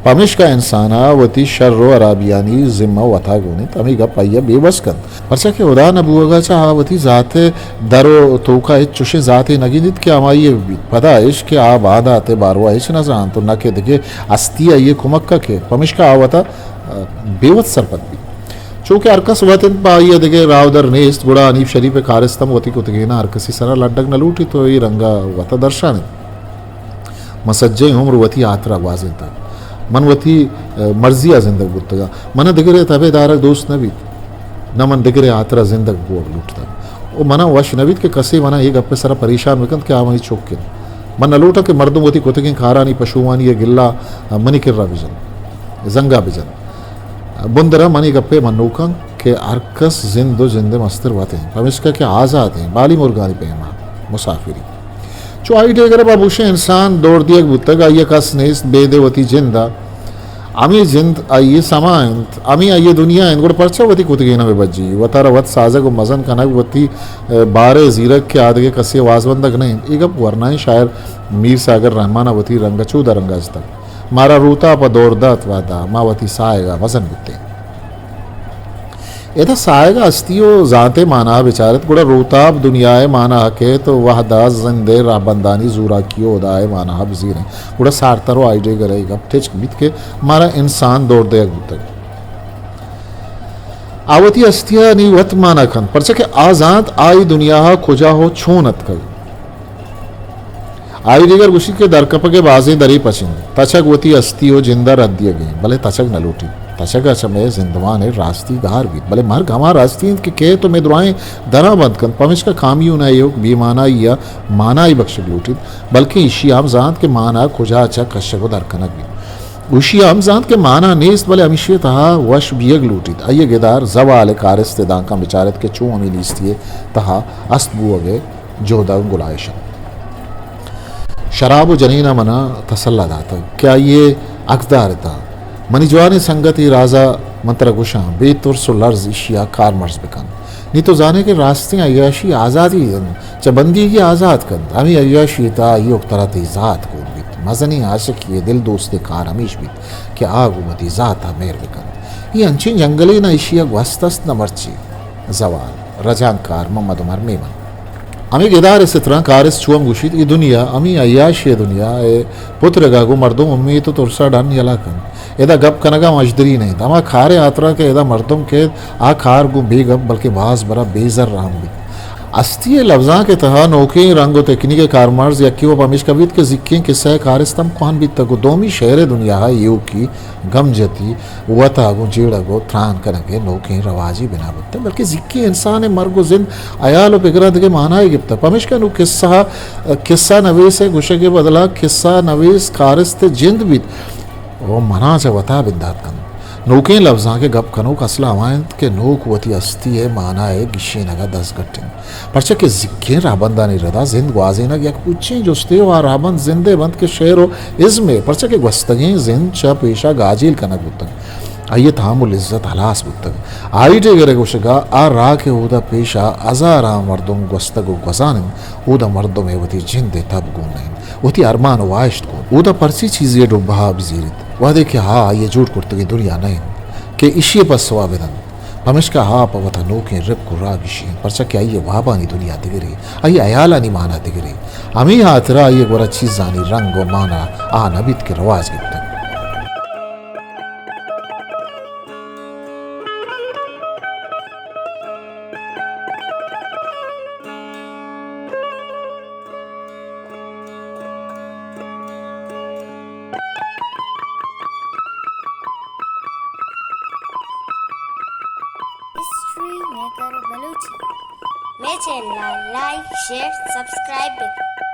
پمشکا انسان ءَ وتی شر ءُ ہرابیانی ذمہ وتا گون انت، ہمے گپ آئی ءَ بے وس کنت۔ پرچا کہ ہدا نہ بوگ ءَ چہ آ وتی ذات ءِ در ءُ توک ءَ ہچ چشیں ذاتے نہ گندیت کہ ہمائی ءِ بہ بیت۔ پدا اش کہ آ باندات ءِ باروا ہچ نہ زانت ءُ نہ کہ دگہ ہستی آئی ءِ کمک ءَ کیت، پمشکا آ وتا بے وت سرپد بیت۔ چو کہ ہر کس وت انت، پہ آئی ءَ دگہ راہ ءُ در نیست، گڑا حنیف شریف ءِ کارست ہم وتی کتگیناں ہر کسی سرا لڈگ نہ لوٹیت ءُ اے رنگ ءَ وتا درشان انت۔ من سجہیں عمر وتی ہاترا گوازینتگ۔ من وتی، ءَ، مرضی ءَ زندگ بوتگاں۔ من ءَ دگرے ءِ تب ءِ دارگ دوست نہ بیت، نہ من دگرے ءِ ہاترا زندگ بوگ لوٹتگ۔ ءُ من ءَ وش نہ بیت کہ کسے من ءَ اے گپ ءِ سرا پریشان بہ کنت کہ آ منی چک انت۔ من نہ لوٹاں کہ مردم وتی کتگیں کارانی پشومانی ءِ گلہ منی کرا بہ جنت، زنگ ءَ بہ جنت۔ بندر ءَ من اے گپ ءِ منوکاں کہ ہر کس زند ءُ جند ءِ مستر وت انت، پمیشکا کہ آزات انت، بالی مرگانی پیما مسافری۔ چو آئی ڈیگر ءَ بہ بوشیں انسان دور دیگ بوتگ، آئی ءَ کس نیست، بید ءِ وتی جند ءَ۔ ہمے جند آئی ءِ سما انت، ہمے آئی ءِ دنیا انت، گڑا پرچا وتی کتگیناں بہ بجی؟ وتارا وت سازگ ءُ مزن کنگ، وتی، ءَ، بار ءِ زیرگ کہ آدگہ کسے ءِ وازبندگ نہ انت۔ اے گپ ورنائیں شاعر میر ساگر رحمان ءَ وتی رنگ ءَ چو درانگازتگ۔ مارا روتاپ ءَ دور دات وہدا، ما وتی ساہگ ءَ مزن بوتیں۔ ادا ساہگ ءَ ہستی ءُ زانت ءِ مانا ءَ بچارت، گڑا روتاپ دنیا ءِ مانا ءَ کیت ءُ وہدا زند ءِ رہبندانی زوراکی ءُ ہدا ءِ مانا ءَ بزیریں۔ گڑا سارتر ءُ ہائیڈیگر ءِ گپ ٹچک بیت کہ مارا انسان دور دیگ بوتگ۔ آ وتی ہستی ءَ نی وت مانا کنت، پرچا کہ آ زانت آ اے دنیا ءَ کجا ءُ چون اتکگ۔ ہائیڈیگر گوشیت کہ درکپگ ءِ بازیں درے پچ انت۔ تچگ وتی ہستی ءُ جند ءَ رد دیگ انت، بلے تچگ نہ لوٹیت۔ تچگ ءَ چہ مئے زندمان ءِ راستی گار بیت، بلے مرگ ہما راستی انت کہ کیت ءُ مئے دراہیں دراں بند کنت۔ پمیشکا کامیون ءِ ایوک بے مانائی ءَ مانائی بکشگ لوٹیت، بلکیں ایشی ءَ ہم زانت کہ مانا کجا چہ کشگ ءُ در کنگ بیت۔ ایشی ءَ ہم زانت کہ مانا نیست، بلے ہمیشی ءِ تہا وش بیگ لوٹیت۔ آئی ءِ گدار زوال ءِ کارست ءِ دانکاں بچارت کہ چوں ہمے نیستی ءِ تہا است بوگ ءِ جہداں گلائیش انت۔ شراب ءُ جنین ءَ من ءَ تسلا داتگ کہ آئی ءِ حقدار اتاں۔ منی جوانیں سنگت، اے راز ءَ من ترا گوشاں، بے ترس ءُ لرز ایشی ءَ کارمرز بہ کن۔ نی تو زانئے کہ راستیں عیاشی آزادی انت، چہ بندیگی آزاد کنت۔ ہمے عیاشی ءِ تہا ایوک ترا تئی ذات گون بیت۔ مزنیں عاشقی ءِ دل دوستیں کار ہمیش بیت کہ آ گوں وتی ذات ءَ مہر بہ کنت۔ اے انچیں جنگلے، نہ ایشی ءَ گوست است نہ مرچی۔ زوال، رجانکار محمد عمر میمن۔ ہمے گدار ءِ ستراں کارست چو ہم گوشیت، اے دنیا ہمے عیاشی ءِ دنیا ءِ پترگ ءَ گوں مردم امیت ءُ ترس ءَ ڈن یلہ کنت۔ ادا گپ کنگ ءَ مژدری نہ انت۔ ہما کار ءِ ہاترا کہ ادا مردم کیت، آ کار گوں بے گپ بلکیں باز برا بے زر ہم بیت۔ ہستی ءِ لبزانک ءِ تہا نوکیں رنگ ءُ تکنیک ءِ کارمرز یکے وَ پمیشکا بیت کہ زیکیں کسہ ءِ کارست ہم کوہن بیتگ ءُ دومی شعر ءِ دنیا ءَ ایوکی گم جتی وتا گوں جیڑگ ءُ تران کنگ ءِ نوکیں رواجے بنا بوتگ، بلکیں زیکیں انسان ءِ مرگ ءُ زند، ہیال ءُ پگراں دگہ مانائے گپتگ۔ پمیشکا نوں کسہ، کسہ نویس ءِ گوشگ ءِ بدلا کسہ نویس کارست ءِ جند بیت۔ ءُ منا چہ وتا بندات کنت۔ نوکیں لبزانک ءِ گپ کنوک اسل ءَ ہما انت کہ نوک وتی ہستی ءِ مانا ءِ گیشینگ ءَ دزگٹ انت۔ پرچا کہ زیکیں رہبندانی ردا زند گوازینگ یک پچیں جستے ءُ آ رہبند زندے بنت کہ شعر ءُ ازم ءِ، پرچا کہ گوستگیں زند چہ پیشا گاجیل کنگ بوتگ۔ آئی ءِ تام ءُ لذت ہلاس بوتگ۔ آئی ڈیگر ءِ گوشگ ءَ آ راہ کہ اودا پیش ءَ ہزاراں مردم گوستگ ءُ گوزان انت، اودا مردم ءِ وتی جند ءِ تب گون نہ انت، وتی ارمان ءُ واہشت گون۔ اودا پرچی چیزے ءِ ڈبہ ءَ بزیریت، وہدے کہ آ آئی ءِ جوڑ کرتگیں دنیا نہ انت کہ ایشی ءِ پسو ءَ بدنت۔ پمیشکا آ پہ وتا نوکیں رپک ءُ راہ گیشی انت، پرچا کہ آئی ءِ وابانی دنیا دگرے، آئی ءِ ہیالانی مانا دگرے۔ ہمے ہاترا آئی ءِ گورا چیزانی رنگ ءُ مانا آ نہ بیت کہ رواج گپتگ۔ History maker Balochi. مئے چینل ءَ لائک، شیئر، سبسکرائب بکن۔